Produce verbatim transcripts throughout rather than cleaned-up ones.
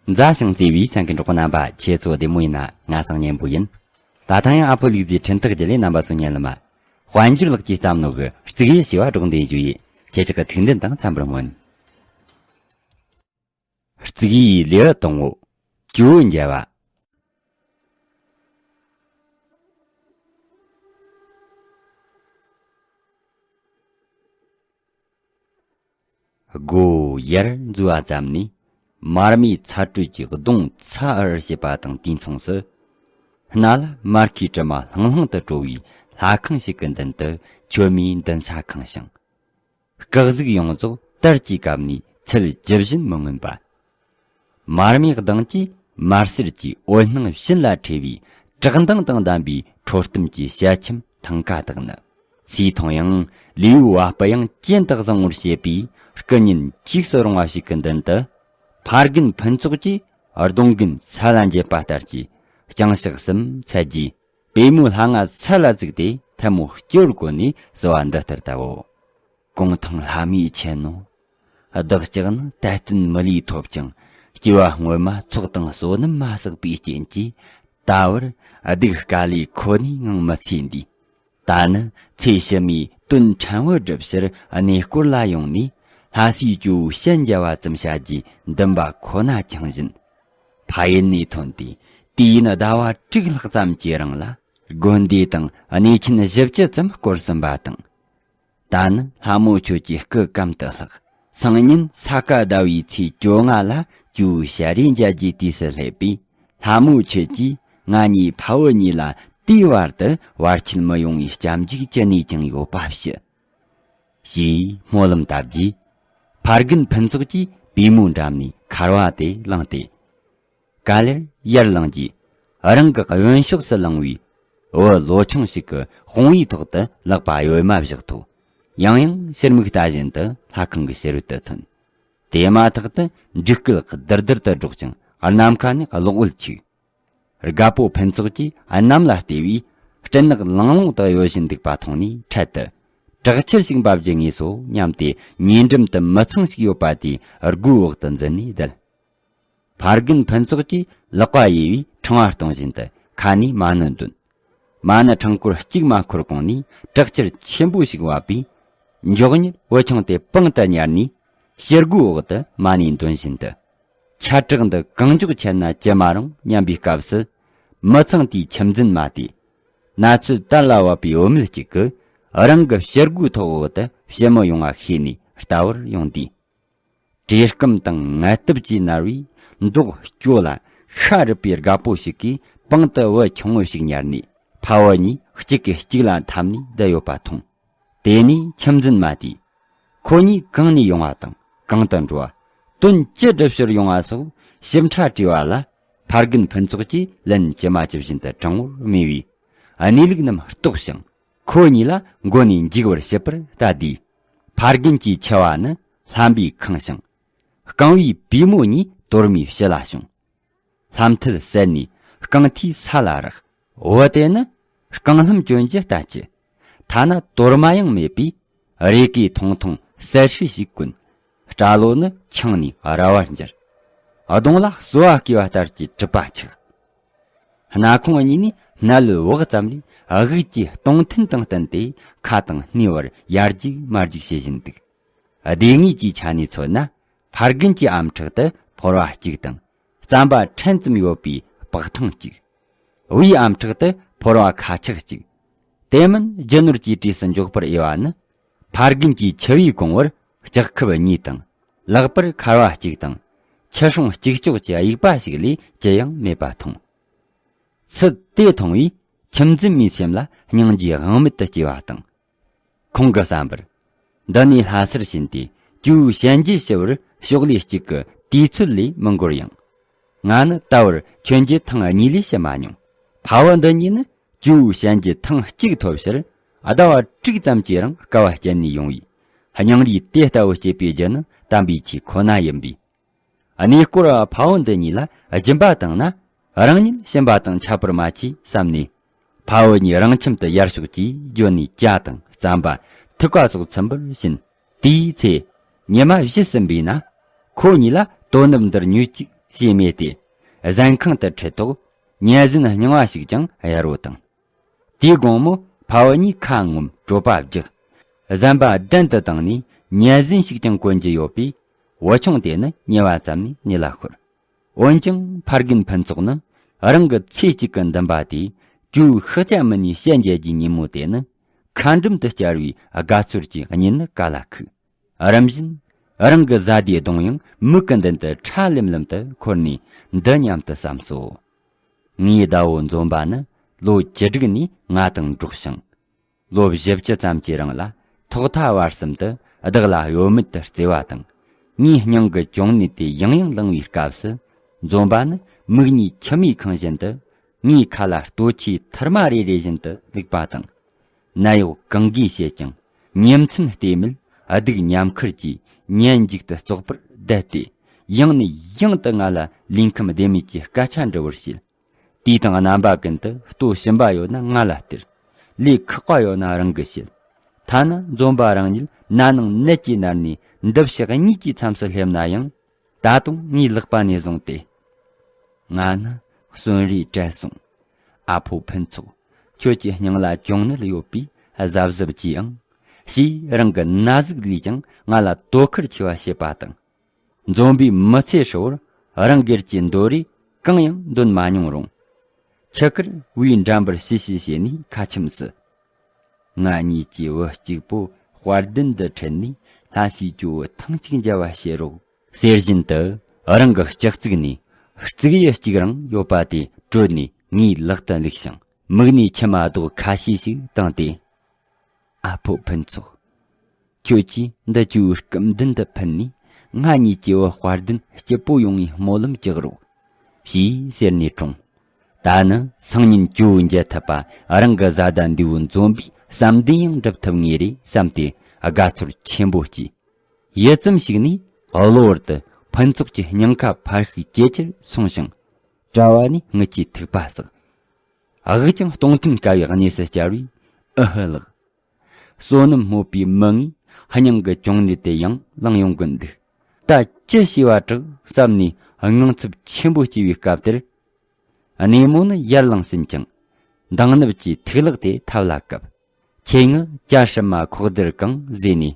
མཛའ་ཞིང་བརྩེ་བའི་སེམས་ཀྱི་འགྲོགས་པ་རྣམ་པ། ཁྱེད་ཚོ་བདེ་མོ་ཡིན་ན། ང་སང་སྙན་པོ་ཡིན། ད་ཐེངས་ཡང་ཨ་ཕོ་ལུག་རྫིའི་འཕྲིན་ཐག་བརྒྱུད་ལས་རྣམ་པ་ཚོ་ཉན་ལ་མ། དཔལ་འབྱོར་ལགས་ཀྱིས་བརྩམས་ནོ་གི་གཙུག་གཡུ་ཞེས་པ་སྒྲོག་འདོན་རྒྱུ་ཡིན། ཁྱེད་ཅག་གི་ཐུགས་འདུན་དང་འཚམ་པར་སྨོན། གཙུག་གཡུའི་ལེའུ་དང་པོ། ཇོ་བོ་མཇལ་བ། སྒོ་ཡར་འཛུལ་བ་ཙམ་ནས། མར་མེའི་ཚ་དྲོད་ཀྱི་གདོང་ཚ་འར་བྱེད་པ་དང་དུས་མཚུངས་སུ། སྣ་ལ་མར་ཁུའི་དྲི་མ་ལྷང་ལྷང་དུ་བྲོ་བའི་ལྷ་ཁང་ཞིག་གི་མདུན་དུ་མཆོད་མེའི་མདུན་ས་ཁེངས་ཤིང་། སྐུ་གཟུགས་ཡོངས་རྫོགས་དར་གྱིས་བཀབ་ནས་ཚུལ་ཇི་བཞིན་མི་མངོན་པ། མར་མེའི་གདངས་ཀྱིས་མར་གསེར་གྱི་འོད་སྣང་བྱིན་ལ་འཁྲིལ་བའི་བཀྲག་མདངས་དང་ལྡན་པའི་ཁྲོ་གཏུམ་གྱི་ཞལ་ཆེམས་ཐང་ཀ་དག་ནི། སིའི་ཐོང་ཡང་ལེའུའི་བ་སྤུ་ཡང་གྱེན་དུ་བཟང་བོར་བྱེད་པའི་སྐུ་བརྙན་འཁྱིགས་སུ་རུང་བ་ཞིག་གི་མདུན་དུ། ཕ་རྒན་ཕུན་ཚོགས་ཀྱིས་གདོང་རྒན་ས་ལ་འགྱེལ་བ་ལྟར་གྱི་རྐྱང་ཕྱག་གསུམ་འཚལ་རྗེས། པུས་མོའི་ལྷ་ང་ས་ལ་བཙུགས་ཏེ་ཐལ་མོ་སྐྱོར་བཀོད་ནས་གསོལ་བ་འདི་ལྟར་བཏབ་བོ། གུང་ཐང་ལྷ་མོའི་ཁྱེད་ནོ། བདག་ཅག་ནི་དད་རྟེན་མི་ལུས་ཐོབ་ཅིང་སྐྱེ་བ་སྔོན་མ་ཚོགས་དང་བསོད་ནམས་མ་བསགས་པའི་རྐྱེན་གྱིས། ད་བར་སྡིག་དཀའ་ལས་ཁོ་ནའི་ངང་མི་ཚེ་འདས། ད་ནི་ཚེ་ཕྱི་མའི་དོན་ཕྲན་བུ་སྒྲུབ་ཕྱིར་གནས་སྐོར་ལ་ཡོང་ནས། ལྷ་སའི་ཇོ་བོའི་ཞལ་མཇལ་བ་ཙམ་བྱ་རྒྱུའི་འདུན་པ་ཁོ་ན་འཆང་བཞིན། ཕ་ཡུལ་ནས་ཐོན་ཏེ་དུས་ཡུན་ཟླ་བ་དྲུག་ལྷག་ཙམ་གྱི་རིང་ལ། དགོན་སྡེ་དང་གནས་ཆེན་བཞི་བཅུ་ཙམ་བསྐོར་ཟིན་པ་དང་། ད་ནི་ལྷ་མོ་ཁྱོད་ཀྱི་སྐུ་གམ་དུ་ལྷག། སང་ཉིན་ས་ག་ཟླ་བའི་ཚེས་བཅོ་ལྔ་ལ་ཇོ་བོའི་ཞལ་རས་མཇལ་རྒྱུའི་དུས་སུ་སླེབས་པས། ལྷ་མོ་ཁྱོད་ཀྱིས་ང་གཉིས་ཕ་བུ་གཉིས་ལ་དུས་བར་དུ་བར་ཆད་མི་ཡོང་བའི་སྐྱབས་འཇུག་ཅི་ནུས་ཀྱང་ཡོད་པ་ཞུ། ཞེས་སྨོན་ལམ་བཏབ་རྗེས། ཕ་རྒན་ཕུན་ཚོགས་ཀྱིས་པུས་མོའི་འགྲམ་ནས་འཁར་བ་དེ་བླངས་ཏེ། ག་ལེར་ཡར་ལངས་རྗེས། རང་གི་གཡོན་ཕྱོགས་སུ་ལངས་བའི་བུ་ལོ་ཆུང་ཞིག་གི་དཔུང་བའི་ཐོག་ཏུ་ལག་པ་གཡོན་མ་བཞག་ཐོག། ཡང་ཡང་ཕྱིར་མིག་ལྟ་བཞིན་དུ་ལྷ་ཁང་གི་ཕྱི་རོལ་དུ་ཐོན། དེ་མ་ཐག་ཏུ་འབྲུག་སྐད་དིར་དིར་དུ་སྒྲོག་ཅིང་ནམ་མཁའ་ནས་གློག་འོད་འཁྱུག། རྒད་པོ་ཕུན་ཚོགས་ཀྱིས་གནམ་ལ་བལྟས་པས། སྤྲིན་ནག་ལང་ལོང་དུ་གཡོ་བཞིན་འདུག་པ་མཐོང་ནས་འཕྲལ་དུ། དྲག་ཆར་ཞིག་འབབ་རྒྱུ་ངེས་སོ་སྙམ་སྟེ། ཉེ་འགྲམ་དུ་མི་ཚང་ཞིག་ཡོད་པ་དེའི་སྒོའི་འོག་ཏུ་འཛུལ་ནས་བསྡད། ཕ་རྒན་ཕུན་ཚོགས་ཀྱིས་ལག་པ་གཡས་པས་ཕྲེང་བ་གཏོང་བཞིན་དུ་ཁ་ནས་མ་ཎི་འདོན། མ་ཎི་ཕྲེང་སྐོར་གཅིག་མ་འཁོར་གོང་ནས་དྲག་ཆར་ཆེན་པོ་ཞིག་བབས་པས། མགྱོགས་མྱུར་བུ་ཆུང་དེ་པང་དུ་ཉལ་ནས། ཕྱི་སྒོའི་འོག་ཏུ་མ་ཎི་འདོན་བཞིན་དུ། ཆར་དྲག་འདི་གང་མགྱོགས་ཆད་ན་ཅི་མ་རུང་སྙམ་པའི་སྐབས་སུ། མི་ཚང་དེའི་ཁྱིམ་འཛིན་མ་དེས། ན་ཚོད་དར་ལ་བབས་པའི་བུད་མེད་ཅིག་གིས་རང་གི་ཕྱི་སྒོའི་ཐོག་འོག་ཏུ་ཞི་མོ་ཡོང་བ་ཤེས་ནས་ལྟ་བར་ཡོང་དུས། བཀྲེས་སྐོམ་དང་ངལ་དུབ་ཀྱིས་མནར་བའི་མདོག་སྐྱོ་ལ་ཤ་རུབ་པའི་རྒད་པོ་ཞིག་གིས་པང་དུ་བུ་ཆུང་ངུ་ཞིག་ཉར་ནས། ཕ་བུ་གཉིས་གཅིག་གིས་གཅིག་ལ་འཐམ་ནས་བསྡད་ཡོད་པ་མཐོང་། དེ་ནས་ཁྱིམ་འཛིན་མ་དེས། ཁོ་གཉིས་གང་ནས་ཡོང་བ་དང་གང་དུ་འགྲོ་བ། དོན་ཅི་སྒྲུབ་ཕྱིར་ཡོང་བ་སོགས་ཞིབ་ཕྲ་དྲིས་པ་ལ། ཕ་རྒན་ཕུན་ཚོགས་ཀྱིས་ལན་ཇི་མ་ཇི་བཞིན་དུ་དྲང་བོར་སྨྲས་པས། གནས་ལུགས་རྣམས་རྟོགས་ཤིང་། ཁོ་གཉིས་ལ་མགོ་ནས་མཇུག་བར་ཞིབ་པར་ལྟ་དུས། ཕ་རྒན་གྱི་མཆེ་བ་ནི་ལྷམ་པས་ཁེངས་ཤིང་། རྐང་བའི་པུས་མོ་གཉིས་དོར་མའི་ཕྱི་ལ་ཕྱུང་། ལྷམ་མཐིལ་བསལ་ནས་རྐང་མཐིལ་ས་ལ་རེག། བུ་དེ་ནི་རྐང་ལྷམ་གྱོན་རྒྱུ་ལྟ་ཅི། ཐ་ན་དོར་མ་ཡང་མེད་པས། རེ་གའི་ཐུང་ཐུང་གསལ་ཧྲིལ་ཞིག་གོན། སྐྲ་ལོ་ནི་ཆང་ནས་ར་བར་འགྱུར། གདོང་ལ་སོ་བ་བརྐོས་པ་ལྟར་གྱི་གྲིབ་པ་ཆགས། སྣ་ཁུང་གཉིས་ནས་སྣ་ལུད་བག་ཙམ་ལས་དབུགས་ཀྱི་གཏོང་འཐེན་དང་བསྟུན་ཏེ་ཁ་དང་སྣེ་བར་ཡར་རྒྱུག་མར་རྒྱུག་བྱེད་བཞིན་འདུག། ལྡེ་ངོས་ཀྱི་ཆ་ནས་མཚོན་ན། ཕ་རྒན་གྱི་ཨམ་ཕྲག་ཏུ་ཕོར་བ་གཅིག་དང་། རྩམ་པ་ཕྲན་ཙམ་ཡོད་པའི་སྤགས་ཐང་གཅིག། བུའི་ཨམ་ཕྲག་ཏུ་ཕོར་བ་ཁ་ཆག་གཅིག། དེ་མིན་རྒྱུ་ནོར་གྱི་གྲས་སུ་འཇོག་པར་འོས་པ་ནི། ཕ་རྒན་གྱི་མཆེ་བའི་གོང་བུར་ལྕགས་ཁབ་གཉིས་དང་། ལག་པར་འཁར་བ་གཅིག་དང་། ཆུ་སྲུང་གཅིག་ལྕོགས་ཀྱི་དབྱུག་པ་ཞིག་ལས་ཅི་ཡང་མེད་པ་མཐོང་། ཚུལ་དེ་མཐོང་བས་ཁྱིམ་འཛིན་མའི་སེམས་ལ་སྙིང་རྗེ་དབང་མེད་དུ་སྐྱེ་བ་དང་། ཁོང་གི་བསམ་པར། འདི་ནས་ལྷ་སར་ཕྱིན་ཏེ་ཇོ་བོའི་ཞལ་མཇལ་ཞུ་བར་ཕྱོགས་ལས་གཅིག་གི་དུས་ཚོད་ལས་མི་འགོར་ཡང་། ང་ནི་ད་བར་མཆོད་མཇལ་ཐེངས་གཉིས་ལས་ཕྱིན་མ་མྱོང་། ཕ་བུ་འདི་གཉིས་ནི་ཇོ་བོའི་ཞལ་མཇལ་ཐེངས་གཅིག་ཐོབ་ཕྱིར་ཟླ་བ་དྲུག་ཙམ་གྱི་རིང་དཀའ་བ་སྤྱད་ནས་ཡོང་བས། སྙིང་རུས་དེ་ལྟ་བུ་སྐྱེས་པའི་རྒྱུ་ནི་དམ་པའི་ཆོས་ཁོ་ན་ཡིན་པས། གནས་སྐོར་བ་ཕ་བུ་འདི་གཉིས་ལ་སྦྱིན་པ་བཏང་ན་རང་ཉིད་ཤན་པ་དང་ཁྱད་པར་མ་མཆིས་བསམ་ནས། ཕ་བུ་གཉིས་རང་ཁྱིམ་དུ་ཡར་ཞོག་ཅེས་བརྗོད་ནས་ཇ་དང་རྩམ་པ་ཐུག་པ་སོགས་ཚིམ་པར་བྱིན། དེའི་ཚེ་ཉི་མ་བཞི་ཟིན་པས་ན། ཁོ་གཉིས་ལ་དོ་ནུབ་འདིར་ཉོས་ཅིག་ ཅེས་སྨྲས་ཏེ། གཟན་ཁང་དུ་ཁྲིད་ཐོག་ཉ་ཟན་རྙིང་བ་ཞིག་ཀྱང་གཡར་རོ་དང་། དེའི་དགོང་མོ་ཕ་བུ་གཉིས་ཁ་ངོམ་གྲོད་པ་བརྒྱགས། གཟན་པ་གདན་དུ་བཏང་ནས་ཉ་ཟན་ཞིག་ཀྱང་གོན་གྱི་ཡོད་པས། བུ་ཆུང་དེ་ནི་ཉལ་བ་ཙམ་ནས་གཉིད་ལ་ཤོར། འོན་ཀྱང་ཕ་རྒན་ཕུན་ཚོགས་ནི་རང་གི་ཚེ་གཅིག་གི་འདུན་པ་དེ་ཇོ་བོའི་ཤཱཀྱ་མུ་ནེའི་ཞལ་མཇལ་རྒྱུའི་ཉིན་མོ་དེ་ནི་ཁ་འགྲམ་དུ་བསྐྱལ་བའི་དགའ་ཚོར་གྱི་གཉིད་ནི་ག་ལ་ཁུག། རིམ་བཞིན་རང་གི་བཟའ་ཟླའི་གདུང་ཡང་མིག་གི་མདུན་དུ་ཁྲ་ལམ་ལམ་དུ་འཁོར་ནས་འདི་སྙམ་དུ་བསམ་སོ། ངའི་ཟླ་བོ་འཛོམས་པ་ནི་ལོ་བཅུ་དྲུག་ནས་ང་དང་འགྲོགས་ཤིང་། ལོ་བཞི་བཅུ་ཙམ་གྱི་རིང་ལ་ཐོག་མཐའ་བར་གསུམ་དུ་བདག་ལ་གཡོ་མེད་དུ་བརྩེ་བ་དང་། ངའི་སྙིང་གི་གྱོང་ནད་དེ་ཡང་ཡང་ལངས་པའི་སྐབས་སུ། འཛོམས་པ་ནི་མིག་གཉིས་མཆི་མས་ཁེངས་བཞིན་དུ་ངའི་ཁ་ལ་ལྟོ་ཆས་ཐུར་མ་རེ་རེ་བཞིན་དུ་བླུགས་པ་དང་། ནད་གཡོག་གང་གིས་བཤད་ཀྱང་ཉིན་མཚན་བལྟས་མེད་སྡུག་མཉམ་ཁུར་གྱིས་ཉལ་འཇུག་ཏུ་བཙོག་པར་བསྡད་དེ། ཡང་ནས་ཡང་དུ་ང་ལ་ལུས་ཁམས་བདེ་མེད་ཀྱི་སྐད་ཆ་འདྲི་བར་བྱེད། དུས་དང་རྣམ་པ་ཀུན་ཏུ་ལྟོ་ཞིམ་པ་ཡོད་ན་ང་ལ་སྟེར། ལས་ཁག་པ་ཡོད་ན་རང་གིས་བྱེད། ཐ་ན་འཛོམས་པ་རང་ཉིད་ན་ནིང་ནད་ཀྱིས་མནར་ནས་འདི་ཕྱི་གཉིད་ཀྱི་མཚམས་སུ་སླེབས་ན་ཡང་། ད་དུང་ངའི་ལག་པ་ནས་བཟུང་སྟེ། ང་ནི་གསོན་རས་བྲལ་སོང་། ཨ་ཕོ་ཕུན་ཚོགས། ཁྱོད་ཀྱི་སྙིང་ལ་གྱོང་ནད་ཡོད་པས་གཟབ་གཟབ་གྱིས་ཨང་། ཞེས་རང་གི་ན་ཟུག་ལས་ཀྱང་ང་ལ་དོ་ཁུར་ཆེ་བ་བྱེད་པ་དང་། འཛོམས་པའི་མི་ཚེ་ཧྲིལ་བོར་རང་སྒེར་གྱི་འདོད་རེ་གང་ཡང་འདོན་མ་མྱོང་རུང་། ཆུ་ཁར་བུའི་འགྲམ་པར་ཞི་ཞི་བྱས་ནས་ཁ་ཁྱིམ་སུ། ང་གཉིས་ཀྱི་བུ་གཅིག་པོ་དཔལ་ལྡན་དུ་ཁྲིད་ནས་ལྷ་སའི་ཇོ་བོ་ཐེངས་གཅིག་མཇལ་བར་བྱེད་རོགས། ཟེར་བཞིན་དུ་རང་གི་ལྕགས་ཙིག་ནས་ཙིག་གཡུ་གཅིག་རང་ཡོད་པ་དེ་བྲོས་ནས་ངའི་ལག་ཏུ་བླུགས་ཤིང་། མིག་ནས་མཆི་མ་རྡོག་ཁ་ཤས་ཤིག་བཏང་སྟེ། ཨ་ཕོ་ཕུན་ཚོགས། ཁྱོད་ཀྱིས་འདི་ཇོ་བོའི་སྐུ་མདུན་དུ་ཕུལ་ནས་ང་གཉིས་ཀྱི་བུ་དཔལ་ལྡན་སྐྱིད་པོ་ཡོང་བའི་སྨོན་ལམ་རྒྱག་རོགས། ཞེས་ཟེར་ནས་དྲོངས། ད་ནི་སང་ཉིན་ཇོ་བོ་མཇལ་ཐུབ་པ་རང་གི་བཟའ་ཟླ་འདས་པོ་འཛོམས་པའི་བསམ་གཏན་ཡང་འགྲུབ་ཐུབ་ངེས་རེད་བསམ་སྟེ་དགའ་ཚོར་ཆེན་པོ་སྐྱེས། ཡུད་ཙམ་ཞིག་ནས་གློ་བུར་དུ་ཕུན་ཚོགས་ཀྱི་སྙིང་ཁ་འཕར་ཤུགས་ཇེ་ཆེར་སོང་ཞིང་། དྲ་བ་ནས་རྔུལ་ཆུའི་ཐིགས་པ་ཟགས། དབུགས་ཀྱང་སྟོང་ཐུན་དཀའ་བའི་གནས་སུ་བསྐྱལ་བས། ཨུ་ཧུ་ལགས། བསོད་ནམས་སྨོད་པའི་མི་ངའི་སྙིང་གི་གྱོང་ནད་དེ་ཡང་ལངས་ཡོང་གི་འདུག་ད་ཅི་བྱས་པ་དྲག་བསམ་ནས་དངངས་འཚབ་ཆེན་པོ་སྐྱེ་བའི་སྐབས་དེར། གནས་མོ་ནི་ཡར་ལངས་ཟིན་ཅིང་། མདངས་ནུབ་ཀྱི་ཐིག་ལག་དེ་ཐབས་ལ་བཀབ། ཁྱེད་ངའི་ཇ་ཧྲི་མ་ཁོག་རྡུལ་གང་ཟེར་ནས།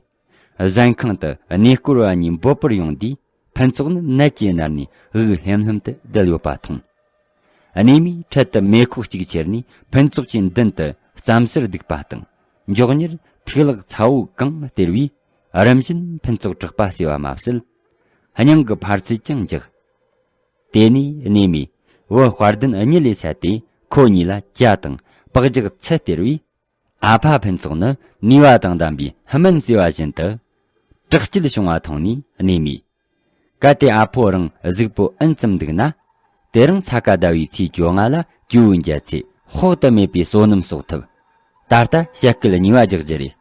གཟན་ཁང་དུ་གནས་སྐོར་བ་གཉིས་འབོད་པར་ཡོང་དུས། ཕུན་ཚོགས་ནི་ནད་ཀྱིས་མནར་ནས་དབུགས་ལྷེམ་ལྷེམ་དུ་བསྡད་ཡོད་པ་མཐོང་། གནས་མོས་འཕྲལ་དུ་མེ་ཁོག་གཅིག་ཁྱེར་ནས་ཕུན་ཚོགས་ཀྱི་མདུན་དུ་རྩམ་ཟུར་བདུགས་པ་དང་། མགྱོགས་མྱུར་ཐིག་ལག་ཚ་བོ་གང་སྟེར་བས། རིམ་བཞིན་ཕུན་ཚོགས་དྲེགས་པ་སེལ་བ་མ་ཟད། སྙིང་གི་འཕར་ཚད་ཀྱང་འཇགས། དེ་ནས་གནས་མོས་བུ་དཔལ་ལྡན་གཉིད་ལས་སད་དེ། ཁོ་གཉིས་ལ་ཇ་དང་པགས་རྒྱག་ཚལ་སྟེར་བས། ཨ་ཕ་ཕུན་ཚོགས་ནི་ནུས་པ་དང་ལྡན་པའི་སྨན་བཟོས་པ་བཞིན་དུ། དྲག་སྐྱེད་བྱུང་བ་མཐོང་ནས་གནས་མོས། གལ་ཏེ་ཨ་ཕོ་རང་གཟུགས་པོ་ཨིན་ཙམ་འདུག་ན། དེ་རིང་ས་ག་ཟླ་བའི་ཚེས་བཅོ་ལྔ་ལ་ཇོ་བོ་མཇལ་ཚེ་དཔག་ཏུ་མེད་པའི་བསོད་ནམས་གསོག་ཐུབ། ད་ལྟ་ཞལ་སྐུད་གཉིས་པ་རྒྱག་རྒྱུ་རེད།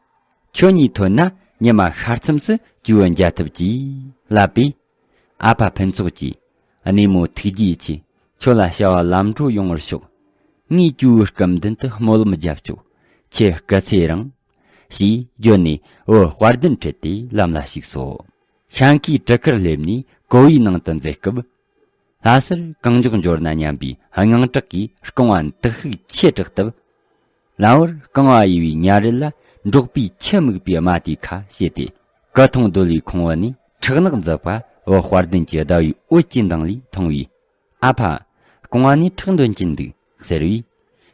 ཁྱོད་གཉིས་ཐོན་ན་ཉི་མ་ཤར་མཚམས་སུ་ཇོ་བོ་མཇལ་ཐུབ་ཀྱིས་ལབ་པས། ཨ་ཕ་ཕུན་ཚོགས་ཀྱིས་གནས་མོ་ཐུགས་རྗེ་ཆེ། ཁྱོད་ལ་བྱ་བ་ལམ་འགྲོ་ཡོང་བར་ཤོག་ངས་ཇོ་བོའི་སྐུ་མདུན་དུ་སྨོན་ལམ་རྒྱབ་ཆོག་ཁྱེད་སྐུ་ཚེ་རིང་། ཞེས་བརྗོད་ནས་བུ་དཔལ་ལྡན་ཁྲིད་དེ་ལམ་ལ་ཞུགས་སོ། ཤང་ཁའི་གྲུ་ཁར་སླེབས་ནས་གོ་བའི་ནང་དུ་འཛེགས་སྐབས། ལྷ་སར་གང་མགྱོགས་འབྱོར་ན་སྙམ་པའི་དངངས་སྐྲག་གིས་རྐང་བ་འདུག་ཤུགས་ཆེ་དྲགས་སྟབས། ལམ་བར་རྐང་བ་གཡས་པའི་ཉ་རལ་ལ་འབྲོག་པའི་ཁྱི་མིག་པའི་རྨ་དེ་ཁ་བྱས་ཏེ། སྐུ་ཐང་རྡོལ་བའི་ཁོང་བུ་ནས་ཁྲག་ནག་འཛག་པ་བུ་དཔལ་ལྡན་གྱི་ཟླ་བའི་འོད་ཀྱི་མདངས་ལས་མཐོང་བས། ཨ་ཕ། རྐང་བ་ནས་ཁྲག་འདོན་གྱིན་འདུག་ཟེར་བས།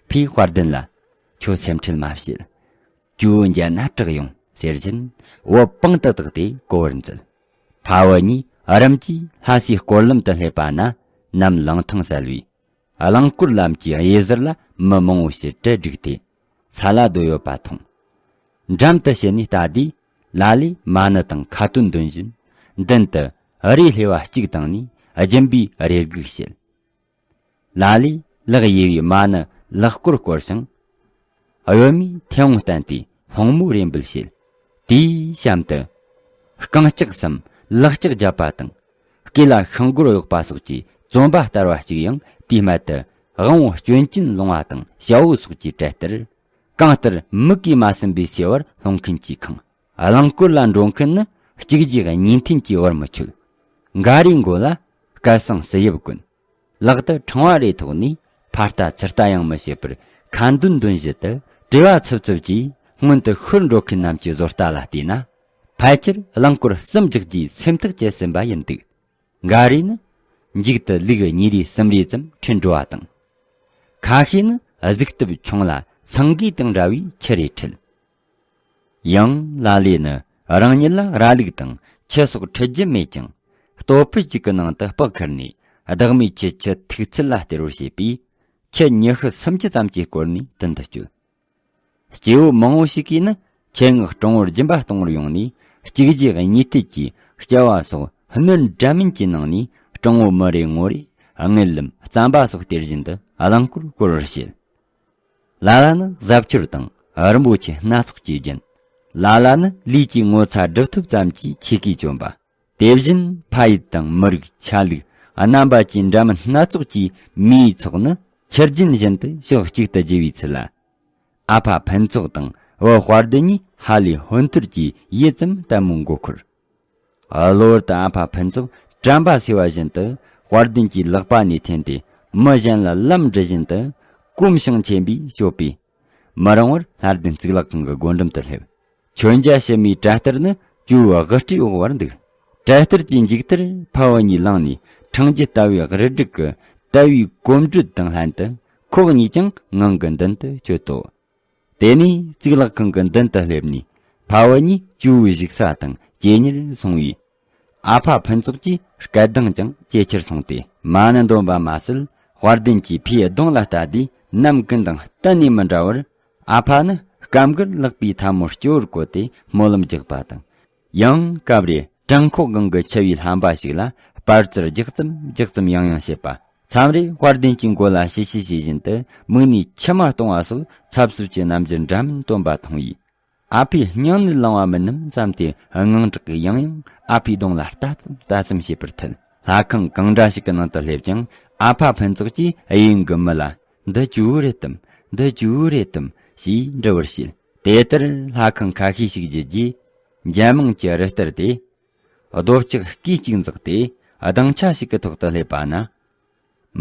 ཕས་དཔལ་ལྡན་ལ། ཁྱོད་སེམས་ཁྲལ་མ་བྱེད། ཇོ་བོ་མཇལ་ན་དྲག་ཡོང་ཟེར་བཞིན་འོད་པང་དུ་བཏགས་ཏེ་གོ་བར་མཛད། ཕ་བུ་གཉིས་རིམ་གྱིས་ལྷ་སའི་སྐོར་ལམ་དུ་སླེབས་པ་ན་ནམ་ལངས་ཐང་གསལ་བས། རླངས་འཁོར་ལམ་གྱི་གཡས་ཟུར་ལ་མི་མང་བོ་ཞིག་གྲལ་བསྒྲིགས་ཏེ་ས་ལ་སྡོད་ཡོད་པ་མཐོང་། འགྲམ་དུ་ཕྱིན་ནས་ལྟ་དུས། ལ་ལས་མ་ཎི་དང་ཁ་ཏོན་འདོན་བཞིན་མདུན་དུ་རས་ལྷེ་བ་གཅིག་བཏིང་ནས་སྦྱིན་པའི་རེ་སྒུག་བྱེད། ལ་ལས་ལག་གཡས་པའི་མ་ཎི་ལག་སྐོར་བསྐོར་ཞིང་། གཡོན་མའི་མཐེ་བོང་བསྟན་ཏེ་སློང་མོའི་རེ་འབོད་བྱེད། དེའི་གཤམ་དུ། རྐང་ལྕགས་སམ་ལག་ལྕགས་རྒྱབ་པ་དང་། སྐེ་ལ་ཤིང་སྒོར་གཡོགས་པ་སོགས་ཀྱི་བཙོན་པ་ལྟར་བ་གཅིག་ཡང་དེའི་སྨད་དུ་དབང་བོ་སྐྱོན་ཅན་ལོང་བ་དང་ཞ་བོ་སོགས་ཀྱི་གྲལ་ལྟར། གང་ལྟར་མིག་གིས་མ་ཟིན་པའི་སེ་བར་སློང་མཁན་གྱིས་ཁེངས། རླངས་འཁོར་ལ་འགྲོ་མཁན་ནི་གཅིག་རྗེས་གཉིས་མཐུད་ཀྱིས་བར་མི་ཆོད། འགའ་རེའི་མགོ་ལ་ སྐད་གསང་སྲིད་ཡབ་ཀུན། ལག་ཏུ་ཕྲེང་བ་རེ་ཐོགས་ནས། ཕར་ལྟ་ཚུར་ལྟ་ཡང་མི་བྱེད་པར། ཁ་འདོན་འདོན་བཞིན་དུ། བྲེལ་བ་འཚུབ་འཚུབ་ཀྱིས། སྔོན་དུ་ཤོར་འགྲོ་མཁན་རྣམས་ཀྱི་བཟོ་ལྟ་ལ་བལྟས་ན། ཕལ་ཆེར་རླངས་འཁོར་གསུམ་རྒྱག་རྒྱུའི་སེམས་ཐག་བཅད་ཟིན་པ་ཡིན་འདུག་འགའ་རེས་ནི། མཇུག་ཏུ་ལུག་གཉིས་རེ་གསུམ་རེ་ཙམ་ཁྲིད་འགྲོ་བ་དང་། ཁ་ཤས་ནི་གཟིག་སྟབས་ཆུང་ལ་སེང་གེ་དང་འདྲ་བའི་ཁྱི་རེ་ཁྲིད། ཡང་ལ་ལས་ནི་རང་ཉིད་ལ་ར་ལུག་དང་ཁྱི་སོགས་ཁྲིད་རྒྱུ་མེད་ཀྱང་། སྟོད་ཕུད་ཅིག་གི་ནང་དུ་སྤགས་ཁུར་ནས། བདག་མེད་ཁྱི་ཁྱི་ཐུག་ཚད་ལ་སྟེར་བར་བྱེད་པས། ཁྱི་ཉི་ཤུ་སུམ་ཅུ་ཙམ་གྱིས་བསྐོར་ནས་མདུན་དུ་བསྐྱོད། སྐྱེ་བོ་མང་བོ་ཞིག་གིས་ནི་ཆེད་མངགས་སྤྲང་བོར་སྦྱིན་པ་གཏོང་བར་ཡོང་ནས། གཅིག་རྗེས་གཉིས་མཐུད་ཀྱིས་སྐྱ་བ་སོགས་སྣོད་འདྲ་མིན་གྱི་ནང་ནས་སྤྲང་བོ་མི་རེ་ངོ་རེ་དངུལ་ལམ་རྩམ་པ་སོགས་སྟེར་བཞིན་དུ་རླངས་འཁོར་བསྐོར་བར་བྱེད། ལ་ལ་ནི་གཟབ་མཆོར་དང་རིན་པོ་ཆེ་སྣ་ཚོགས་ཀྱིས་བརྒྱན། ལ་ལ་ནི་ལུས་ཀྱི་ངོ་ཚ་སྒྲུབ་ཐབས་ཙམ་གྱིས་ཆས་གོས་གྱོན་པ། དེ་བཞིན་ཕ་ཡུལ་དང་མི་རིགས་ཆ་ལུགས་རྣམ་པ་ཀྱི་འདྲ་མིན་སྣ་ཚོགས་ཀྱི་མིའི་ཚོགས་ནི་ཆུ་རྒྱུན་བཞིན་དུ་ཕྱོགས་གཅིག་ཏུ་རྒྱུ་བའི་ཚུལ་ལ། ཨ་ཕ་ཕུན་ཚོགས་དང་བུ་དཔལ་ལྡན་གཉིས་ཧ་ལས་ཧོན་ཐོར་གྱི་ཡུལ་ཙམ་ལྟད་མོ་མགོ་འཁོར། གློ་བུར་དུ་ཨ་ཕ་ཕུན་ཚོགས་དྲན་པ་སོས་པ་བཞིན་དུ་དཔལ་ལྡན་གྱི་ལག་པ་ནས་འཐེན་ཏེ། མི་གཞན་ལ་ལམ་འདྲི་བཞིན་དུ་གོམ་ཞེང་ཆེན་པོས་སྐྱོད་པས། མི་རིང་བར་ལྷ་ལྡན་གཙུག་ལག་ཁང་གི་སྒོ་འགྲམ་དུ་སླེབས། མཆོད་མཇལ་ཕྱི་མའི་གྲལ་སྟར་ནི་ཇོ་བོའི་དབུ་སྐྲའི་འོག་བར་འདུག་གྲལ་སྟར་གྱི་མཇུག་མཐར་ཕ་བུ་གཉིས་ལངས་ནས། འཕྲེང་རྒྱུད་ལྟ་བུའི་རི་སྒྲིག་གི་ལྟ་བའི་གོམ་བགྲོད་དང་ལྷན་དུ། ཁོ་གཉིས་ཀྱང་ངང་གིས་མདུན་དུ་བསྐྱོད་དོ། དེ་ནས་གཙུག་ལག་ཁང་གི་མདུན་དུ་སླེབས་ནས། ཕ་བུ་གཉིས་ཇོ་བོའི་བཞུགས་ས་དང་ཇེ་ཉེར་སོང་བས། ཨ་ཕ་ཕུན་ཚོགས་ཀྱི་སྐད་གདངས་ཀྱང་ཇེ་ཆེར་སོང་སྟེ། མ་ཎི་འདོན་པ་མ་ཟད། དཔལ་ལྡན་གྱིས་ཕའི་གདོང་ལ་ལྟ་དུས། ནམ་ཀུན་དང་གཏན་ནས་མི་འདྲ་བར། ཨ་ཕ་ནི་སྐབས་འགར་ལག་པའི་ཐལ་མོ་སྐྱོ་བོར་བཀོད་དེ་སྨོན་ལམ་རྒྱག་པ་དང་། ཡང་སྐབས་རེ་བྲང་ཁོག་སྒང་གི་ཆུ་བའི་ལྷམ་པ་ཞིག་ལ་སྤར་རྩར་རྒྱག་ཙམ་རྒྱག་ཙམ་ཡང་ཡང་བྱེད་པ། མཚམས་རེ་དཔལ་ལྡན་གྱི་མགོ་ལ་ཞི་ཞི་བྱེད་བཞིན་དུ། མིག་ནས་མཆི་མ་གཏོང་བ་སོགས་འཚབ་འཚུབ་ཀྱི་རྣམ་འགྱུར་འདྲ་མིན་སྟོན་པ་མཐོང་བས། ཨ་ཕའི་སྙིང་ནད་ལང་བ་མིན་ནམ་བསམ་སྟེ། དངངས་སྐྲག་གིས་ཡང་ཡང་ཨ་ཕའི་གདོང་ལ་ལྟ་ཙམ་ལྟ་ཙམ་བྱེད་པར་ཐལ། ལྷ་ཁང་གང་འདྲ་ཞིག་གི་ནང་དུ་སླེབས་ཀྱང་། ཨ་ཕ་ཕུན་ཚོགས་ཀྱིས་གཡས་གཡོན་གྱི་མི་ལ། འདི་ཇོ་བོ་རེད་དམ། འདི་ཇོ་བོ་རེད་དམ་ཞེས་འདྲི་བར་བྱེད། དེ་ལྟར་ལྷ་ཁང་ཁ་ཤས་ཤིག་བརྒྱུད་རྗེས། འཇར་མང་གྱི་རི་ལྟར་ཏེ། རྡོ་ལྕགས་སྐས་གཅིག་འཛེགས་ཏེ། སྡིངས་ཆ་ཞིག་གི་ཐོག་ཏུ་སླེབས་པ་ན།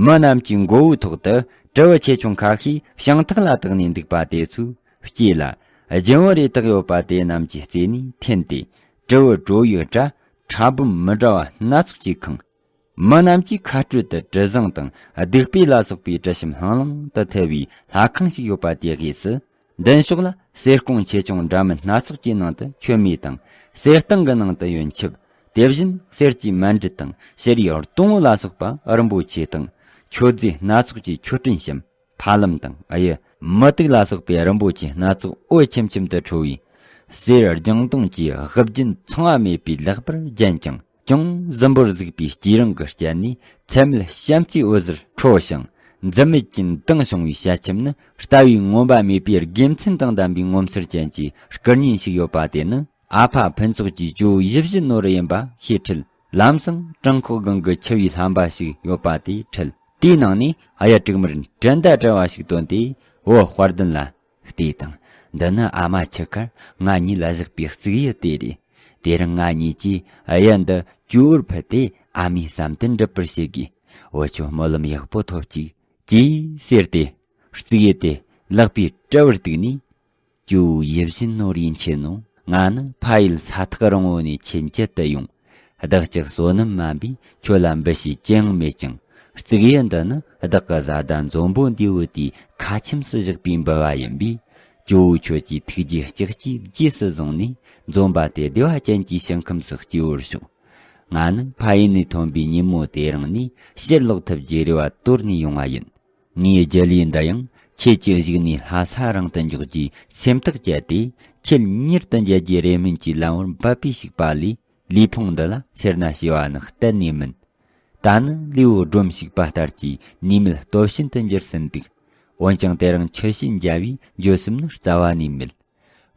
མི་རྣམས་ཀྱི་མགོ་བོའི་ཐོག་ཏུ་དྲིལ་བུ་ཆེ་ཆུང་ཁ་ཤས་བྱང་ཐག་ལ་བཏགས་ནས་འདུག་པ་དེ་ཚོའི་དཀྱིལ་ལ། རྒྱུན་བུ་རེ་བཏགས་ཡོད་པ་དེ་རྣམས་ཀྱི་རྩེ་ནས་འཐེན་ཏེ། དྲིལ་བུ་བྲོ་བའི་སྒྲ་ཕྲ་སྦོམ་མི་འདྲ་བ་སྣ་ཚོགས་ཀྱིས་ཁེངས། མི་རྣམས་ཀྱི་ཁ་སྤྲོད་དུ་དྲི་བཟང་དང་སྡིག་པའི་ལ་སོགས་པའི་དྲི་ཞིམ་ལྷང་ལྷང་དུ་ཐལ་བའི་ལྷ་ཁང་ཞིག་ཡོད་པ་དེའི་དབུས་སུ། མདུན་ཕྱོགས་ལ་གསེར་ཀོང་ཆེ་ཆུང་འདྲ་མིན་སྣ་ཚོགས་ཀྱི་ནང་དུ་མཆོད་མེ་དང་། གསེར་ཐང་གི་ནང་དུ་ཡོན་ཆབ། དེ་བཞིན་གསེར་གྱི་མཎྜལ་དང་ཕྱི་རིའི་ལྟུང་བུ་ལ་སོགས་པ་རིན་པོ་ཆེ་དང་། མཆོད་རྫས་སྣ་ཚོགས་ཀྱི་མཆོད་སྤྲིན་ཞིམ། ཕ་ལམ་དང་གཡུ། མུ་ཏིག་ལ་སོགས་པའི་རིན་པོ་ཆེ་སྣ་ཚོགས་འོད་ཆེམ་ཆེམ་དུ་འཕྲོ་བའི། གསེར་ལྗང་སྟོང་གི་དབུ་རྒྱན་མཚུངས་པ་མེད་པའི་ལེགས་པར་བརྒྱན་ཅིང་། ཅུང་ཟིམ་པོར་གཟིགས་པའི་སྐྱེས་རིང་གི་སྤྱན་ནས་ཚད་མེད་བྱམས་བརྩེའི་འོད་ཟེར་འཕྲོ་ཞིང་། འཛིན་མེད་ཀྱི་མདངས་བྱུང་བའི་ཞལ་ཆེམས་ནི། ལྟ་བའི་མངོན་པ་མེད་པའི་དགེ་མཚན་དང་ལྡན་པའི་ངོ་མཚར་ཅན་གྱི་སྐུ་བརྙན་ཞིག་ཡོད་པ་དེ་ནི། ཨ་ཕ་ཕུན་ཚོགས་ཀྱི་ཇོ་བོ་ཡིད་བཞིན་ནོར་བུ་ཡིན་པ་ཤེས་ཁྲིད། ལམ་སང་བྲང་ཁོག་སྒང་གི་ཆུ་བའི་ལྷམ་པ་ཞིག་ཡོད་པ་དེ་ཁྲིད། དེའི་ནང་ནས་གཡུ་དྲུག་དམར་འགྲན་ཟླ་བྲལ་བ་ཞིག་བཏོན་ཏེ། བུ་དཔལ་ལྡན་ལ་བལྟས་དང་། འདི་ནི་ཨ་མ་ཁྱི་ཁར་ང་གཉིས་ལ་བཞག་པའི་གཙུག་གཡུ་དེ་རེད། དེ་རིང་ང་གཉིས་ཀྱིས་གཡུ་འདི་ཇོ་བོར་ཕུལ་ཏེ། ཨ་མའི་བསམ་དོན་འགྲུབ་པར་བྱེད་དགོས། བུ་ཁྱོད་སྨོན་ལམ་ཡག་པོ་ཐོབ་ཅིག་ཅེས་ཟེར་ཏེ། གཙུག་གཡུ་དེ་ལག་པའི་དཔྲལ་བར་གཏུགས་ནས། ཇོ་བོའི་ཡིད་བཞིན་ནོར་བུ་ཡིན་ཁྱེད་ནོ། ང་ནི་ཕ་ཡུལ་ས་ཐག་རིང་བོ་ནས་ཁྱེད་འཁྱིད་དུ་ཡོང་། བདག་ཅག་བསོད་ནམས་མ་འབད་ཁྱོད་ལ་འབུལ་བྱེད་ཅི་ཡང་མེད་ཀྱང་། གཙུག་གཡུ་འདི་ནི་བདག་གི་བཟའ་ཟླ་འཛོམས་པོ་འདས་པོ་དེའི་ཁ་ཁྱིམ་སུ་བཞག་པའི་འབུལ་བ་ཡིན་པས། ཇོ་བོ་ཁྱོད་ཀྱིས་ཐུགས་རྗེའི་ལྕགས་ཀྱུས་རྗེས་སུ་བཟུང་ནས། འཛོམས་པ་དེ་བདེ་བ་ཅན་གྱི་ཞིང་ཁམས་སུ་སྐྱེ་བར་ཤོག་ང་ནི་ཕ་ཡུལ་ནས་ཐོན་པའི་ཉིན་མོ་དེ་རིང་ནས་ཕྱིར་ལོག་ཐབས་ཀྱི་རེ་བ་དོར་ནས་ཡོང་བ་ཡིན། ངའི་རྒྱུ་ལུས་འདི་ཡང་ཁྱེད་ཀྱི་གཞུག་ནས་ལྷ་ས་རང་དུ་འཇོག་རྒྱུའི་སེམས་ཐག་བཅད་དེ། ཁྱེད་མྱུར་དུ་མཇལ་རྒྱུའི་རེ་སྨོན་གྱི་ལམ་བར་འབད་པའི་ཞིག་པ་ལས། ལུས་ཕུང་འདི་ལ་སེར་སྣ་སྐྱེ་བ་ནི་གཏན་ནས་མིན། ད་ནི་ལུས་པོ་སྒྲོམ་ཞིག་པ་ལྟར་གྱི་ནུས་མེད་སྟོབས་ཞན་དུ་འགྱུར་ཟིན་འདུག་འོན་ཀྱང་དེ་རིང་ཁྱོད་ཤི་འཇའ་བའི་འགྱོད་སེམས་ནི་རྩ་བ་ནས་མེད།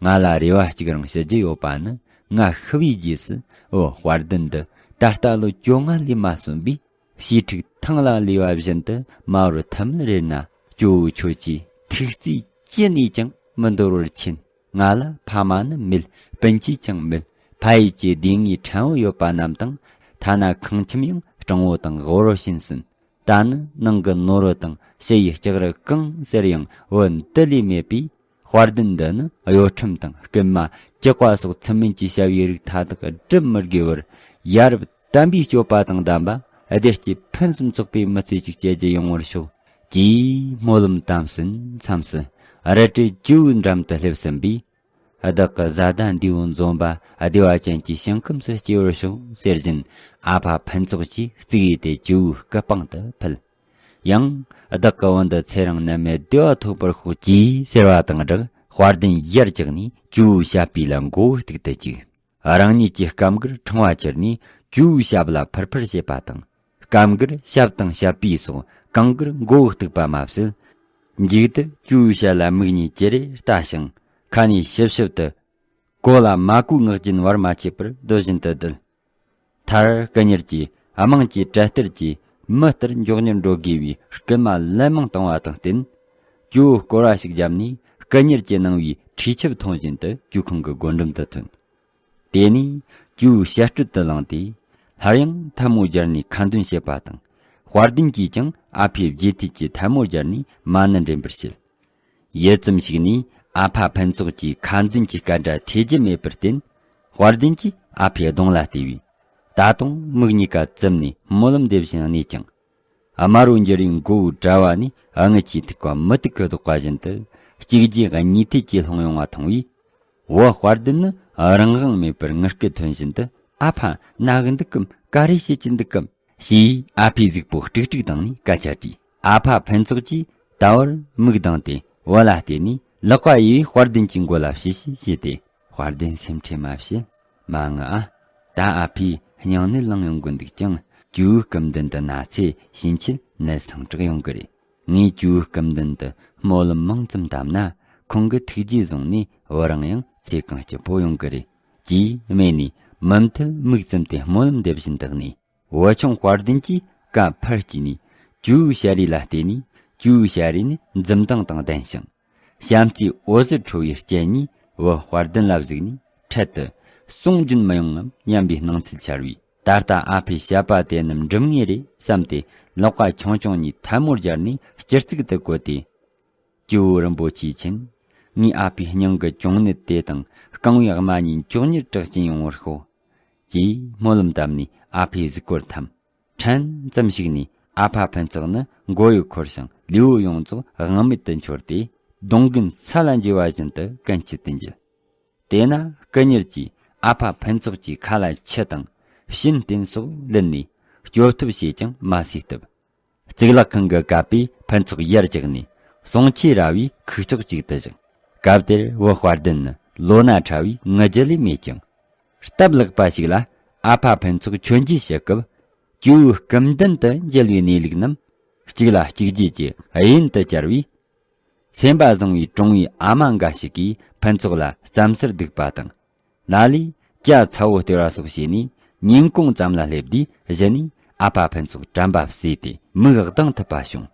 ང་ལ་རེ་བ་གཅིག་རང་ཞུ་རྒྱུ་ཡོད་པ་ནི། ང་ཤི་བའི་རྗེས་སུ་བུ་དཔལ་ལྡན་འདི་ད་ལྟ་ལོ་བཅོ་ལྔ་ལས་མ་སོན་པས། བྱིའུ་ཕྲུག་ཐང་ལ་ལུས་པ་བཞིན་དུ་མ་བུར་ཐུམ་མེད་རེད་ན། ཇོ་བོ་ཁྱོད་ཀྱི་ཐུགས་བརྩེ་ཅི་ནས་ཀྱང་མི་འདོར་བར་མཁྱེན། ང་ལ་ཕ་མ་ནི་མེད། སྤུན་མཆེད་ཀྱང་མེད། ཕ་ཡུལ་གྱི་སྡེ་དངོས་ཕྲན་བུ་ཡོད་པ་རྣམས་དང་། ཐ་ན་ཁང་ཁྱིམ་ཡང་ དྲང་བོ་དང་དབོར་བ་བྱིན་ཟིན། ད་ནི་ནང་གི་ནོར་བུ་དང་ཕྱི་ཡི་ལྕགས་རི་གང་ཟེར་ཡང་བུ་འདི་ལས་མེད་པས། དཔལ་ལྡན་འདི་ནི་གཡོ་ཁྲམ་དང་རྐུན་མ་བཅག་པ་སོགས་ཚུལ་མིན་གྱི་བྱ་བའི་རིགས་མཐའ་དག་སྒྲུབ་མི་དགོས་པར། ཡ་རབས་དམ་པའི་སྤྱོད་པ་དང་ལྡན་པ་བདེ་སྐྱིད་ཕུན་སུམ་ཚོགས་པའི་མི་ཚེ་ཅིག་སྐྱེལ་རྒྱུ་ཡོང་བར་ཤོག་ཅེས་སྨོན་ལམ་དམ་ཟིན་མཚམས་སུ། རལ་གྲི་ཇོ་བོའི་འགྲམ་དུ་སླེབས་ཟིན་པས། བདག་གི་བཟའ་ཟླ་འདས་པོ་འཛོམས་པ་བདེ་བ་ཅན་གྱི་ཞིང་ཁམས་སུ་སྐྱེ་བར་ཤོག་ཟེར་བཞིན། ཨ་ཕ་ཕུན་ཚོགས་ཀྱིས་གཙུག་ཡས་དེ་ཇོ་བོའི་སྐུ་པང་དུ་ཕུལ། ཡང་། བདག་གི་བུ་འདི་ཚེ་རིང་ནད་མེད་བདེ་བ་ཐོབ་པར་ཤོག་ཅེས་ཟེར་བ་དང་སྦྲགས། དཔལ་ལྡན་ཡར་བཀྱགས་ནས་ཇོ་བོའི་ཞབས་པའི་ལ་མགོ་བོ་གཏུག་ཏུ་བཅུག་རང་ཉིད་ཀྱི་སྐམ་གུར་ཕྲེང་བ་ཁྱེར་ནས་ཇོ་བོའི་ཞབས་ལ་ཕུར་ཕུར་བྱེད་པ་དང་། སྐམ་གུར་ཞབས་དང་ཞབས་པའི་སོགས་གང་གར་མགོ་བོ་གཏུག་པ་མ་ཟད། མཇུག་ཏུ་ཇོ་བོའི་ཞལ་ལ་མིག་གཉིས་ཅི་རེ་ལྟ་ཞིང་། ཁ་ནས་ཞིབ་ཞིབ་ཏུ། གོ་ལ་མ་གོའི་ངག་རྒྱུན་བར་མ་ཆད་པར་སྡུད་བཞིན་དུ་བསྡད། མཐར་སྐུ་གཉེར་གྱིས་དམངས་ཀྱི་གྲལ་སྟར་གྱིས་མི་ལྟར་མགྱོགས་མྱུར་འགྲོ་དགོས་པའི་རྐུན་མ་ལན་མང་བཏང་བ་དང་བསྟུན། ཇོ་བོ་སྐོར་བ་ཞིག་བརྒྱབ་ནས་སྐུ་གཉེར་གྱིས་གནང་བའི་ཁྲུས་ཆབ་འཐུང་བཞིན་དུ་ཇོ་ཁང་གི་སྒོ་འགྲམ་དུ་ཐོན། དེ་ནས་ཇོ་བོའི་ཞལ་སྤྲུལ་དུ་བླངས་ཏེ། སླར་ཡང་ཐལ་མོ་སྦྱར་ནས་ཁ་འདོན་བྱེད་པ་དང་། དཔལ་ལྡན་གྱིས་ཀྱང་ཨ་ཕའི་རྗེས་མཐུད་ཀྱི་ཐལ་མོ་སྦྱར་ནས་མ་ཎི་འདྲེན་པར་བྱེད། ཡུད་ཙམ་ཞིག་ནས་ཨ་ཕ་ཕུན་ཚོགས་ཀྱིས་ཁ་འདོན་གྱི་སྐད་སྒྲ་ཐོས་རྒྱུ་མེད་པར་བརྟེན། དཔལ་ལྡན་གྱིས་ཨ་ཕའི་གདོང་ལ་བལྟས་པས། ད་དུང་མིག་གཉིས་ཀ་བཙུམས་ནས་སྨོན་ལམ་འདེབས་བཞིན་གནས་ཀྱང་། དམར་བོ་འགྱུར་བའི་མགོ་བོའི་དྲ་བ་ནས་རྔུལ་གྱིས་ཐིགས་པ་མུ་ཏིག་གི་ལྡོག་པ་བཞིན་དུ་གཅིག་རྗེས་གཉིས་མཐུད་ཀྱིས་ལྷུང་ཡོང་བ་མཐོང་བས། བུ་དཔལ་ལྡན་ནི་རང་དབང་མེད་པར་ངུ་སྐད་ཐོན་བཞིན་དུ། ཨ་ཕ་ན་གི་འདུག་གམ། ག་རེ་བྱེད་ཀྱི་འདུག་གམ། ཞེས་ཨ་ཕའི་གཟུགས་པོ་དཀྲུག་དཀྲུག་བཏང་ནས་སྐད་ཆ་དྲིས། ཨ་ཕ་ཕུན་ཚོགས་ཀྱིས་ད་བར་མིག་གདངས་ཏེ་བུ་ལ་བལྟས་ནས་ལག་པ་གཡས་པས་དཔལ་ལྡན་གྱི་མགོ་ལ་བྱིལ་བྱིལ་བྱས་ཏེ། དཔལ་ལྡན་སེམས་ཁྲལ་མ་བྱེད། མ་ངུ་ཨ། ད་ཨ་ཕས་སྙིང་ནད་ལངས་ཡོང་གི་འདུག་ཀྱང་། ཇོ་བོའི་སྐུ་མདུན་དུ་ན་ཚེ་ཕྱིན་ཆད་ནད་སངས་དྲག་ཡོང་གི་རེད། ངས་ཇོ་བོའི་སྐུ་མདུན་དུ་སྨོན་ལམ་མང་ཙམ་བཏབ་ན། ཁོང་གི་ཐུགས་རྗེས་བཟུང་ནས་བུ་རང་ཡང་ཚེ་གང་སྐྱིད་པོ་ཡོང་གི་རེད། ཅེས་སྨྲས་ནས་མུ་མཐུད་མིག་བཙུམས་ཏེ་སྨོན་ལམ་འདེབས་བཞིན་བདག་ནས། བུ་ཆུང་དཔལ་ལྡན་གྱིས་བཀའ་ཕར་བཅད་ནས་ཇོ་བོའི་ཞལ་རས་ལ་བལྟས་ནས། ཇོ་བོའི་ཞལ་རས་ནི་འཛུམ་མདངས་དང་ལྡན་ཞིང་། བྱམས་བརྩེའི་འོད་ཟེར་འཕྲོ་བའི་སྤྱན་གཉིས་བུ་དཔལ་ལྡན་ལ་གཟིགས་ནས། འཕྲལ་དུ་ཟུང་འཇུག་མི་ཡོང་ངམ་སྙམ་པའི་སྣང་ཚུལ་འཆར་བས། ད་ལྟ་ཨ་ཕའི་བཤད་པ་དེ་རྣམས་འགྲུབ་ངེས་རེད་བསམ་སྟེ། ལག་པ་ཆུང་ཆུང་གཉིས་ཐལ་མོ་སྦྱར་ནས་སྤྱི་གཙུག་ཏུ་བཀོད་དེ། ཇོ་བོ་རིན་པོ་ཆེའི་མཁྱེན། ངའི་ཨ་ཕའི་སྙིང་གི་གྱོང་ནད་དེ་དང་རྐང་བའི་རྨ་གཉིས་མགྱོགས་མྱུར་དྲག་ཅན་ཡོང་བར་ཤོག་ཅེས་སྨོན་ལམ་བཏབ་ནས་ཨ་ཕའི་གཟུགས་སྐོར་འཐམས། ཕྲན་ཙམ་ཞིག་ནས་ཨ་ཕ་ཕུན་ཚོགས་ནི་མགོ་ཡུ་འཁོར་ཞིང་ལུས་པོ་ཡོངས་རྫོགས་དབང་མེད་དུ་འཆོར་ཏེ། སྡོང་རྒན་ས་ལ་འགྱེལ་བ་བཞིན་དུ་གན་རྐྱལ་དུ་འགྱེལ། དེས་ན་སྐུ་གཉེར་གྱིས་ཨ་ཕ་ཕུན་ཚོགས་ཀྱི་ཁ་ལ་ཆུ་དང་ཕྱིན་རྟེན་སོགས་བླུད་ནས་སྐྱོབ་ཐབས་བྱས་ཀྱང་མ་སོས་སྟབས། གཙུག་ལག་ཁང་གི་ཀ་པས་ཕུན་ཚོགས་ཡར་བཀྱགས་ནས་ཟོང་ཆས་ར་བའི་ཁུག་ཀྱོག་ཅིག་ཏུ་བཞག་སྐབས་དེར་བུ་དཔལ་ལྡན་ནི་ལོ་ན་ཕྲ་བས་ངུ་རྒྱུ་ལས་མེད་ཀྱང་། སྟབས་ལེགས་པ་ཞིག་ལ་ཨ་ཕ་ཕུན་ཚོགས་མཆོད་མཇལ་བྱེད་སྐབས། ཇོ་བོའི་སྐུ་མདུན་དུ་མཇལ་བའི་གནས་ལུགས་རྣམས་གཅིག་ལ་གཅིག་བརྗེས་ཀྱི་དབྱིངས་དུ་གྱར་བས། སེམས་པ་བཟང་བའི་གྲོང་བའི་ཨ་མ་འགའ་ཞིག་གིས་ཕུན་ཚོགས་ལ་བསམ་ཚུལ་སྡུག་པ་དང་། ལ་ལས་ཇ་ཚ་བོ་སྟེར་བ་སོགས་བྱས་ནས་ཉིན་གུང་ཙམ་ལ་སླེབས་དུས་གཞི་ནས་ཨ་ཕ་ཕུན་ཚོགས་དྲན་པ་བསུས་ཏེ་མིག་གདངས་ཐུབ་པ་བྱུང་།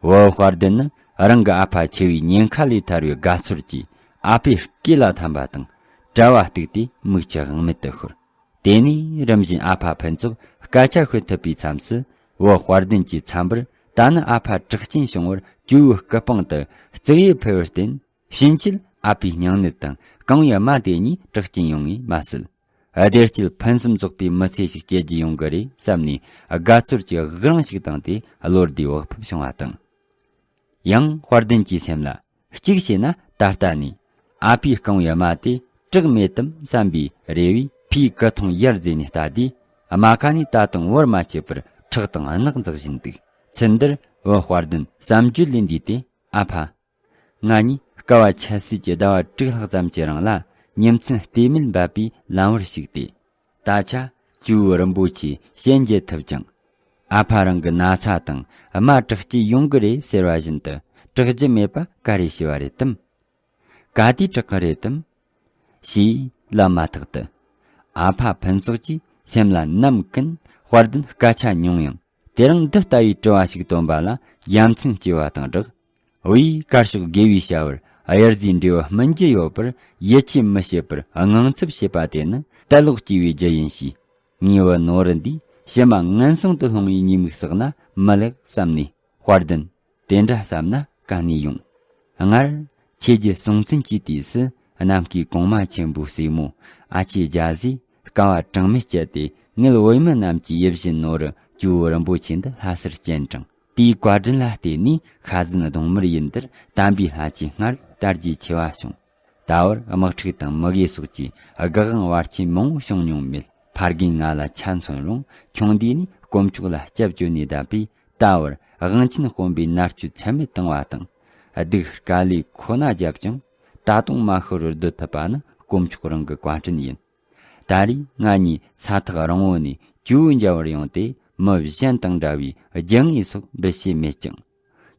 བུ་དཔལ་ལྡན་ནི་རང་གི་ཨ་ཕ་འཆི་བའི་ཉེན་ཁ་ལས་ཐར་བའི་དགའ་ཚོར་གྱིས་ཨ་ཕའི་སྐེ་ལ་འཐམས་པ་དང་གྲལ་བ་གཏུགས་ཏེ་མིག་ཆུ་དབང་མེད་དུ་ཤོར། དེ་ནས་རིམ་བཞིན་ཨ་ཕ་ཕུན་ཚོགས་སྐད་ཆ་ཤོད་ཐུབ་པའི་མཚམས་སུ། བུ་དཔལ་ལྡན་གྱི་མཚན་པར་ད་ནི་ཨ་ཕ་དྲག་སྐྱེད་བྱུང་བར་ཇོ་བོའི་སྐུ་པང་དུ་གཙུག་ཡས་ཕུལ་བར་བརྟེན། ཕྱིན་ཆད་ཨ་ཕའི་སྙིང་ནད་དང་རྐང་བའི་རྨ་དེ་གཉིས་དྲག་སྐྱེད་ཡོང་ངེས་མ་ཟད། བདེ་སྐྱིད་ཕུན་སུམ་ཚོགས་པའི་མི་ཚེ་ཞིག་སྐྱེལ་རྒྱུ་ཡོང་གི་རེད་བསམ་ནས་དགའ་ཚོར་གྱི་དབུགས་རིང་ཞིག་བཏང་སྟེ་བློ་བདེ་བག་ཕེབས་བྱུང་བ་དང་། ཡང་དཔལ་ལྡན་གྱི་སེམས་ལ། གཅིག་བྱས་ན་ད་ལྟ་ནས་ཨ་ཕའི་རྐང་བའི་རྨ་དེ་དྲག་མེད་དམ་བསམ་པའི་རེ་བས་ཕའི་སྐུ་ཐོང་ཡར་འཛེགས་ནས་ལྟ་དུས། རྨ་ཁ་ནས་ད་དུང་བར་མ་ཆད་པར་ཁྲག་དང་རྣག་འཛག་བཞིན་འདུག་ཚུལ་འདིར་བུ་དཔལ་ལྡན་བསམ་བརྗོད་ལས་འདས་ཏེ། ཨ་ཕ། ང་གཉིས་སྐལ་བ་ཆད་ཟོས་ཀྱི་ཟླ་བ་དྲུག་ལྷག་ཙམ་གྱི་རིང་ལ་ཉིན་མཚན་ལྟོས་མེད་འབད་པས་ལམ་བར་ཞུགས་ཏེ། ད་ཆ་ཇོ་བོ་རིན་པོ་ཆེའི་ཞལ་མཇལ་ཐུབ་ཀྱང་། ཨ་ཕ་རང་གི་ན་ཚ་དང་རྨ་དྲག་སྐྱེད་ཡོང་གི་རེད་ཟེར་བ་བཞིན་དུ་དྲག་རྒྱུ་མེད་པ་ག་རེ་ཞུ་བ་རེད་དམ། ག་དུས་དྲག་གི་རེད་དམ། ཞེས་ལབ་མ་ཐག་ཏུ། ཨ་ཕ་ཕུན་ཚོགས་ཀྱིས་སེམས་ལ་ནམ་ཀུན་དཔལ་ལྡན་སྐད་ཆ་ཉུང་ཡང་དེ་རིང་འདི་ལྟ་བུའི་དྲི་བ་ཞིག་བཏོན་པ་ལ་ཡ་མཚན་སྐྱེ་བ་དང་སྦྲགས། བུའི་དཀར་ཕྱོགས་དགེ་བའི་བྱ་བར་གཡུར་ཟའི་འབྲས་བུ་སྨིན་རྒྱུ་ཡོད་པར་ཡིད་ཆེས་མི་བྱེད་པར་དངངས་འཚབ་བྱེད་པ་དེ་ནི་ལྟ་ལོག་སྐྱེ་བའི་རྒྱུ་ཡིན་ཞེས། ངའི་བུ་ནོར་བུ་འདིས་ ཕྱི་མ་ངན་སོང་དུ་ལྷུང་བའི་ཉེས་དམིགས་བསགས་ན་མི་ལེགས་བསམ་ནས། དཔལ་ལྡན། དེ་འདྲ་བསམ་ན་ག་ནས་ཡོང་། སྔར། ཆོས་རྒྱལ་སྲོང་བཙན་གྱི་དུས་སུ། གནམ་སྐས་གོང་མ་ཆེན་པོའི་སྲས་མོ། ཨ་ཆེ་རྒྱ་བཟས། དཀའ་བ་གྲངས་མེད་སྤྱད་དེ། ངེད་བོད་མི་རྣམས་ཀྱི་ཡིད་བཞིན་ནོར། ཇོ་བོ་རིན་པོ་ཆེ་འདི་ལྷ་སར་སྤྱན་དྲངས། དེའི་བཀའ་དྲིན་ལ་བརྟེན་ནས། ཤ་ཟན་གདོང་དམར་ཡུལ་འདིར། དམ་པའི་ལྷ་ཆོས་སྔར། དར་རྒྱས་ཆེ་བ་བྱུང་། ད་བར་དམག་འཁྲུག་དང་། མུ་གེ་སོགས་ཀྱི། དགག་དབང་བར་ཆད་མང་བོ་བྱུང་མྱོང་མེད། ཕ་རྒན་ང་ལ་ཆ་མཚོན་རུང་། ཆུང་དུས་ནས་དཀོན་མཆོག་ལ་སྐྱབས་བཅོལ་ནས་བསྡད་པས། ད་བར་དབང་ཆེན་དཔོན་པོའི་མནར་གཅོད་ཚད་མེད་བཏང་བ་དང་། སྡུག་དཀའ་ལས་ཁོ་ན་བརྒྱབ་ཀྱང་། ད་དུང་མ་ཤི་བར་སྡོད་ཐུབ་པ་ནི། དཀོན་མཆོག་རང་གི་བཀའ་དྲིན་ཡིན། ད་རེས་ང་གཉིས་ས་ཐག་རིང་བོ་ནས་ཇོ་བོའི་མཇལ་བར་ཡོང་སྟེ། མི་གཞན་དང་འདྲ་བའི་རྒྱུ་དངོས་སོགས་འབུལ་བྱེད་མེད་ཀྱང་།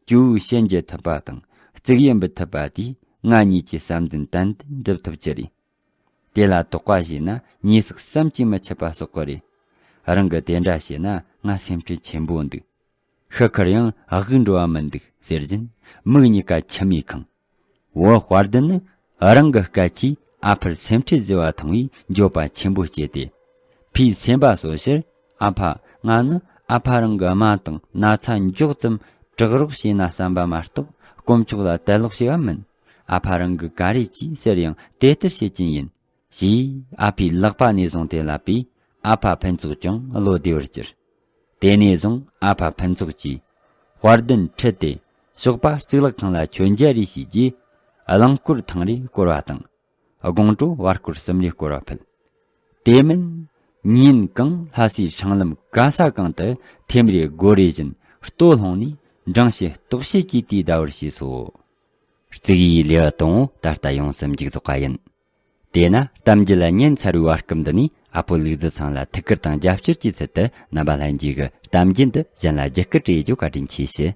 ཇོ་བོའི་ཞལ་མཇལ་ཐུབ་པ་དང་། གཙུག་གཡུ་འབུལ་ཐུབ་པ་དེས། ང་གཉིས་ཀྱི་བསམ་འདུན་ཏན་ཏན་འགྲུབ་ཐུབ་ཀྱི་རེད། དེ་ལ་དོགས་པ་བྱས་ན། ཉེས་བསགས་བསམ་གྱིས་མི་ཁྱབ་པ་བསགས་ཀྱི་རེད། རང་གིས་དེ་འདྲ་བྱས་ན། ང་སེམས་ཁྲལ་ཆེན་པོ་འདུག། ཤི་ཁར་ཡང་དབུགས་འགྲོ་བ་མི་འདུག་ཟེར་བཞིན། མིག་གཉིས་ཀ་མཆི་མས་ཁེངས། འོ། དཔལ་ལྡན་ནི་རང་གི་སྐད་ཆས་ཨ་ཕར་སེམས་ཁྲལ་བཟོས་པ་མཐོང་བས། འགྱོད་པ་ཆེན་པོ་སྐྱེས་ཏེ། ཕས་སེམས་པ་གསོ་ཕྱིར། ཨ་ཕ། ང་ནི་ཨ་ཕ་རང་གི་རྨ་དང་ན་ཚ་མགྱོགས་ཙམ་དྲག་རོགས་བྱས་ན་བསམ་པ་མ་གཏོགས། དཀོན་མཆོག་ལ་དད་ལོག་བྱས་པ་མིན། ཨ་ཕ་རང་གིས་ག་རེ་བྱོས་ཟེར་ཡང་དེ་ལྟར་བྱེད་ཀྱིན་ཡིན། ཞེས་ཨ་ཕའི་ལག་པ་ནས་བཟུང་སྟེ་བསླབས་པས། ཨ་ཕ་ཕུན་ཚོགས་ཀྱང་བློ་བདེ་བར་གྱུར། དེ་ནས་བཟུང་ཨ་ཕ་ཕུན་ཚོགས་ཀྱིས་དཔལ་ལྡན་ཁྲིད་དེ། ཞོགས་པ་གཙུག་ལག་ཁང་ལ་མཆོད་མཇལ་རེ་བྱས་རྗེས། རླངས་འཁོར་ཐང་རེ་བསྐོར་བ་དང་། དགོང་དྲོ་བར་སྐོར་གསུམ་རེ་བསྐོར་བ་ཕུད། དེ་མིན་ཉིན་གང་ལྷ་སའི་སྲང་ལམ་ག་ས་གང་དུ་ཐེམ་རེ་སྒོ་རེ་བཞིན་ལྟོ་སློང་ནས། འགྲངས་ཤིང་ལྟོགས་ཤིང་གིས་དུས་འདའ་བར་བྱས་སོ། གཙུག་གཡུའི་ལེའུ་དང་པོ་ད་ལྟ་ཡོངས་སུ་མཇུག་རྫོགས་པ་ཡིན། དེས་ན་གཏམ་རྒྱུད་ལ་ཉན་ཚར་བའི་བར་སྐབས་འདི་ནས། ཨ་ཕོ་ལུག་རྫི་ཚང་ལ་ཐུགས་ཁུར་དང་རྒྱབ་སྐྱོར་གྱི་ཚུལ་དུ། རྣམ་པ་ལྷན་རྒྱས་ཀྱིས་གཏམ་རྒྱུད་འདི་གཞན་ལ་བརྒྱུད་སྐུར་བྱེད་རྒྱུ་བཀའ་དྲིན་ཆེ་ཞུ།